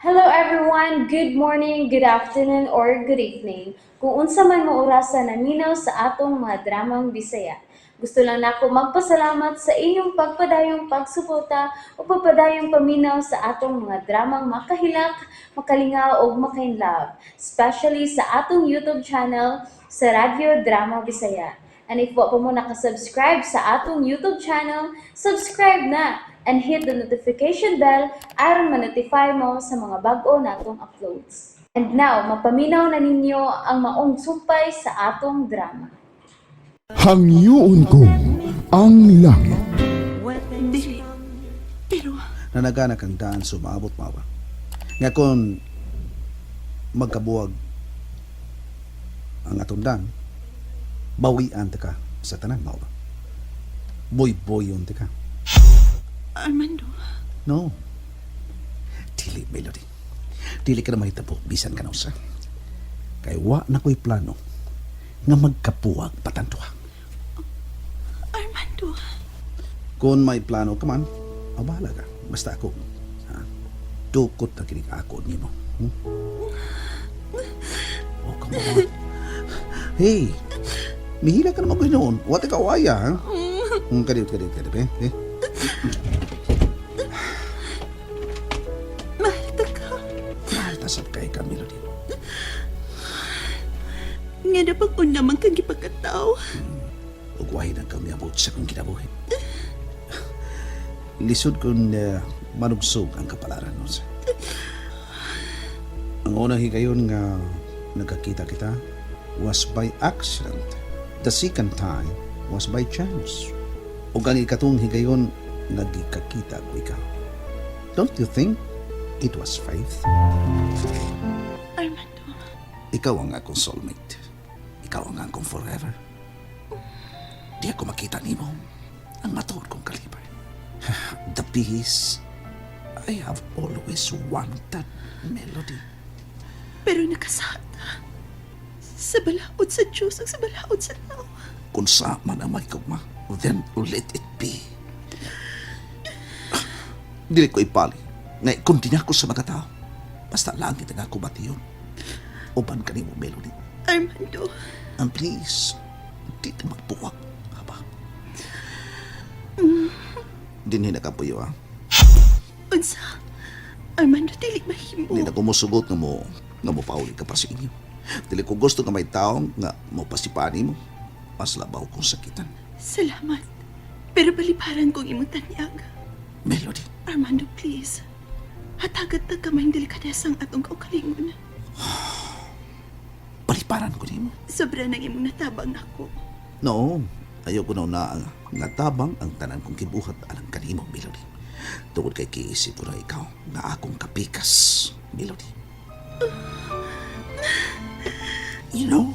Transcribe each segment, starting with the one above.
Hello everyone! Good morning, good afternoon, or good evening. Kung unsa man mo orasa naminaw sa atong mga dramang Bisaya. Gusto lang nako magpasalamat sa inyong pagpadayong pagsuporta o pagpadayong paminaw sa atong mga dramang makahilak, makalingaw ug makainlove, especially sa atong YouTube channel sa Radyo Drama Bisaya. And if wa pa mo nakasubscribe sa atong YouTube channel, subscribe na and hit the notification bell aron ma-notify mo sa mga bag-o natong uploads. And now, mapaminaw na ninyo ang maong sumpay sa atong drama. Hangyoon ko ang langit. Dili. Pero Nanagana kang daan sumabot mawa. Nga kung magkabuwag ang atong daan, bawian ta ka sa tanan mao ba? Boy-boyon ta ka. Armando, No. Dili, Melody. Dili ka na mahitabo, bisan ka na usa. Kay wa na ko'y plano nga magkabuwag patantuha. Armando. Kung may plano ka man, abala ka. Basta ako, ha? Dukot na kinig ako nimo. Hmm? Oh, come on. Hey, mihila ka naman ko noon. What ka waya, ha? Kadiyot, kadiyot, kadiyot. Eh, eh. Mahal ta ka. Mahal ta sab kay ka, Melody. Nga na pag-una man kang gipagkatao. Ug wahi na kami abot sa kong kinabuhi. Lisod kung manugsog ang kapalaran nun sa. Ang unang higayon nga nagkakita kita was by accident. The second time was by chance. Ug ang ikatong higayon nagkikita ko ikaw. Don't you think it was fate? Armando, Ikaw ang akong soulmate. Ikaw ang akong forever. Di ako makita nimo ang matuod kong kalipay. The peace I have always wanted, Melody. Pero nakasata. Sa balaod sa Diyos ug sa balaod sa tao. Kung sa man ang may gugma, then let it be. Dili ko ipali. Nga kundi na ako sa mga tao. Basta langit ang ako bation. Uban kanimo, Melody. Armando, And please, di ta magbuwag. Haba. Dinhi na kapuyo, ha? Unsa? Armando, dili mahimo. Hindi na ko musugot nga mo pauli ka pa sa inyo. Dili ko gusto nga may taong nga mo pasipani mo. Mas labaw kong sakitan. Salamat. Pero baliparan kong imong tanyag. Melody, Armando, please. Hatagan ta gamay delikadesa ang atong kaugalingon. Baliparan ko nimo. Sobra nang imong natabang nako. No, ayaw ko na na nga tabang ang tanan kong gibuhat alang kanimo, Melody. Tungod kay kiisip ko na ikaw nga akong kapikas, Melody. You know,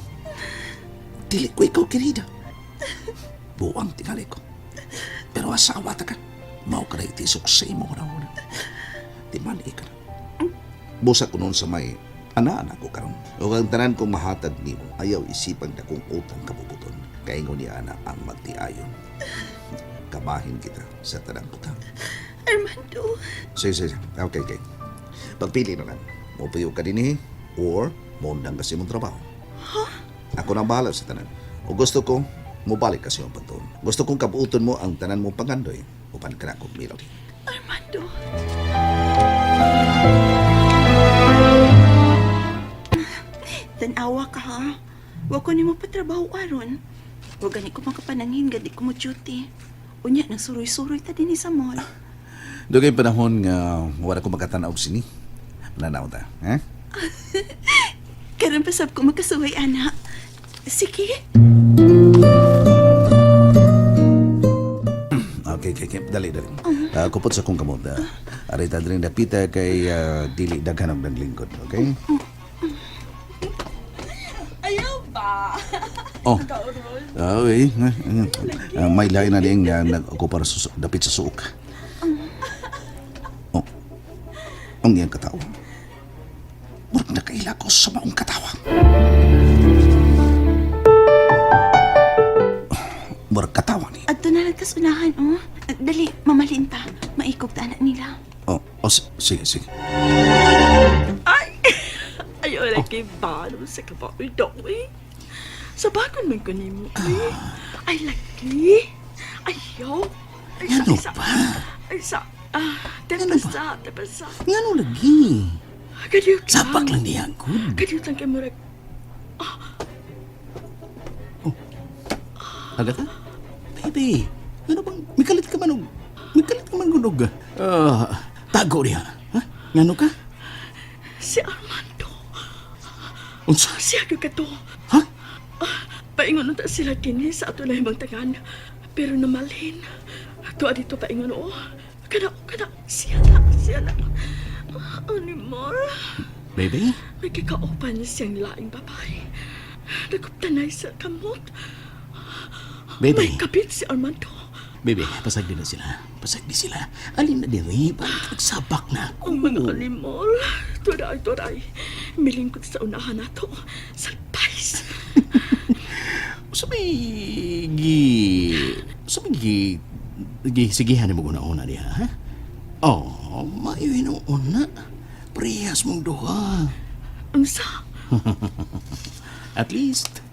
dili ko ikaw kirida. Buwang tingali ko. Pero asawa ta ka. Mao ka na itisok sa imo una-una. Di man ka na. Busa ko noon sa may ana-ana ko karon. O ang tanan kong mahatag nimo, ayaw isipan na kong utang kabubuton. Kaingon ni ana ang magtiayon. Kamahin kita sa tanang butang. Armando, Sige, sige. Okay. Pagpili na lang. Mopuyo ka din eh, or moundang kasi mong trabaho. Ako nang bahala sa tanan. O gusto ko, mobalik kasi ang pagtuon. Gusto kong kabuuton mo ang tanan mong pangandoy. Upan ka na akong Melody. Armando. Tanawa ka ha. Wa ko nimo patrabaho aron. Wa gani ko makapanangin gadi ko mo duty. Unya nang suroy-suroy ta dinhi sa mall. Dugay panahon nga wala ko makatanaw sini. Mananaw ta, ha? Karon pa sab ko makasuway ana. Sige. Okay. Dali, dali. Kupot sa kong kamot. Aray ta diri dapita kay dili daghan ang naglingkod, okay? Ayaw ba? Oh. Okay. May lain na ding nag ako para sa dapit sa suok. Oh. Ang iyang katawa. Murag nakaila ko sa maong katawa. Murag katawa ni. Adto na lang tas unahan, oh. Dali, mamalin ta. Maikog ta na nila. Oh, sige, sige. Ay! Ayaw lagi balo sa kabaoy doy. Sa bakon man ko nimo, uy. Ay, lagi. Ayaw. Ay, sa, Ngano sa. ba? Ay, sa. Ah, Ngano ba? tepasa, tepasa. Ngano lagi? Kadiyot lang. Sapak lang niya, good. Kadiyot lang kay murag. Agata? Baby, ano bang, mikalit ka man og, mikalit ka man og, og, ah, tago diha. Ha? Ngano ka? Si Armando. Unsa? Siya ka to. Ha? Paingon unta sila kini sa ato na himang tangan. Pero namalhin. Tuwa dito paingon o. Kana, kana. Siya na, siya na. Ah, Animal. Baby? May kikaupan siyang laing babae. Naguptanay sa kamot. Baby. May kapit si Armando. Baby, pasag din na sila. Pasag di sila. Alin na diri, balik nagsabak na ako. Ang mga animal. Turay, turay. Milingkod sa unahan nato. Salpais. Sa may gi... Sa may gi... Gi, sigihan mo una-una diha, ha? Oh, maayo hinuon na. Parehas mong duha. Unsa? At least,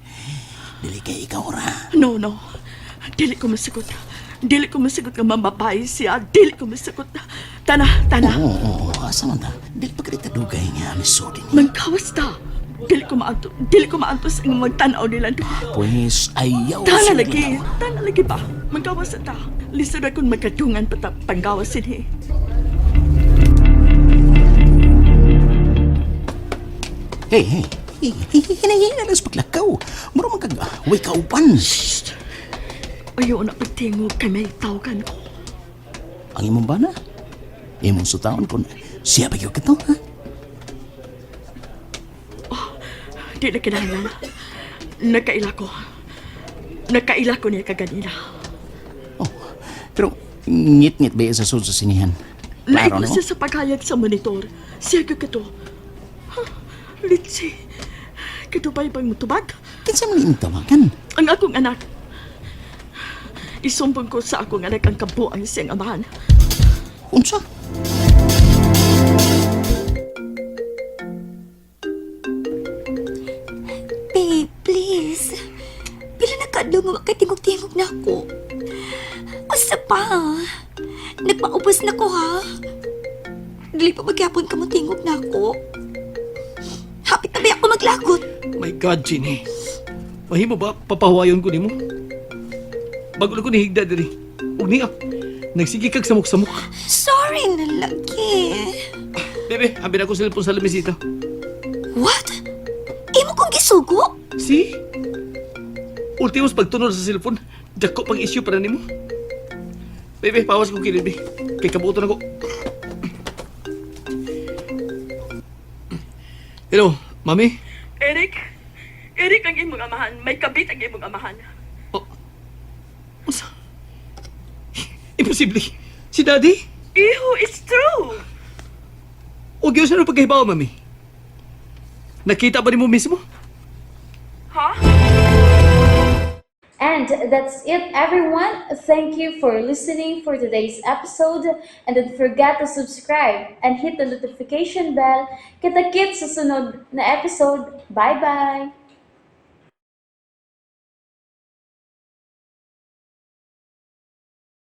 dili kay ikaw ra. No, no. Dili ko masagot. Dili ko masagot nga mamabay siya. Dili ko masagot. Tana, tana. Oo, oo, oo. Asa man ta? Dili pa kita dugay nga misodi niya. Mangkawas ta. Dili ko maanto. Dili ko maantos ang magtanaw nila duha. Pues, ayaw. Tana sa lagi. Tana lagi ba? Mangkawas ta. Lisod akong magkadungan pa ta panggawas sinhi. Hey, hey. Hey, hey, hinahina lang sa paglakaw. Mura man kag, way kaupan. Ayaw na pagtingog kay may tawagan ko. Ang imong bana? Imong sutaon kung siya ba yun kato, ha? Di na kinahanglan. Nagkaila ko. Nagkaila ko niya kaganina. Oh, pero ngit-ngit ba sa sud sa sinihan? Klaro Naiko no? siya sa paghayag sa monitor. Siya ka kato. Ha? Litsi. Kadubay bang mutubag? Kinsa man imong tawagan? Ang akong anak. Isumbong ko sa akong anak ang kabuang siyang amahan. Unsa? Babe, please. Pila na kaadlaw nga wa kay tingog-tingog na ako. Usa pa. Nagpaubos na ko ha. Dili pa magyapon ka mo tingog na ako. Hapit na ba ako maglagot? My God, Ginny. Mahimo ba papahuwayon ko nimo? Bago na ko nihigda diri. Ug niya, nagsige kag samok-samok. Sorry na lagi. Bebe, abi na ko cellphone sa lamisita. What? Imo kong gisugo? See? Ultimos pagtunod sa cellphone, dako pang issue para nimo. Bebe, pawas ko kini, be. Kay kabuto na ko. Hello, mami? Eric! Eric ang imong amahan. May kabit ang imong amahan. Oh. Unsa? Imposible. Si Daddy? Iho, it's true! O gyud sa pagkahibaw, mami? Nakita ba nimo mismo? Ha? And that's it, everyone. Thank you for listening for today's episode. And don't forget to subscribe and hit the notification bell. Kita-kits sa sunod na episode. Bye-bye!